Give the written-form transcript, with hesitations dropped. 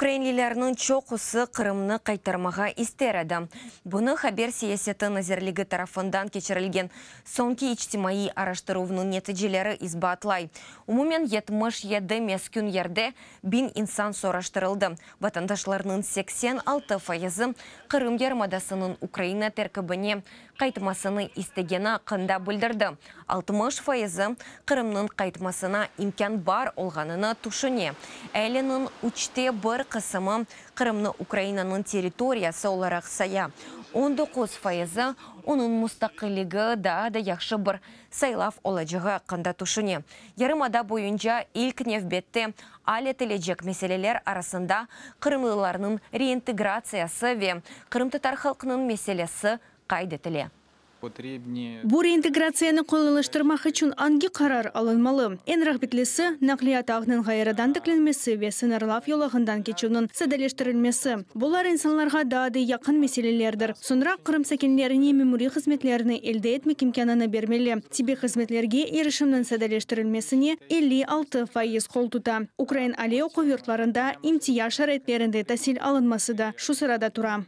Ukrainlilerniñ çoqusı Qırımnı qaytarmağa ister edi. Bunı Haber siyaseti nazirligi tarafından keçirilgen soñki içtimaiy araştıruvnıñ neticeleri isbaatlay. Umumen 77 meskün yerde 1000 insan soraştırıldı. Vatandaşlarnıñ 86 fayızı Qırım yarımadasınıñ Ukraina terkibine qaytmasını istegeni aqqında bildirdi. 60 fayızı Qırımnıñ qaytmasına imkân bar olğanını tüşüne. Ealiniñ üçte bir qısmı Qırımnı Ukrainanıñ territoriyası olaraq saya. 19 fayızı onıñ mustaqilligi daa da yahşı bir saylav olacağı aqqında tüşüne. Yarımada boyunca ilk nevbette al etilecek meseleler arasında qırımlılarnıñ reintegratsiyası ve qırımtatar halqınıñ meselesi qayd etile. Bu reintegratsiyanı qolaylaştırmaq içün angi qarar alınmalı? Eñ rağbetlisi, naqliyat ağınıñ ğayrıdan tiklenmesi ve sıñırlav yolağından keçüvniñ sadeleştirilmesi. Bular insanlarğa daa da yaqın meselelerdir. Soñra Qırım sakinlerine memuriy hızmetlerni elde etmek imkânını bermeli. Tibbiy hızmetlerge irişimniñ sadeleştirilmesine 56% qol tuta. Ukrain aliy oquv yurtlarında imtiyaz şaraitlerinde tasil alınması da şu sırada tura.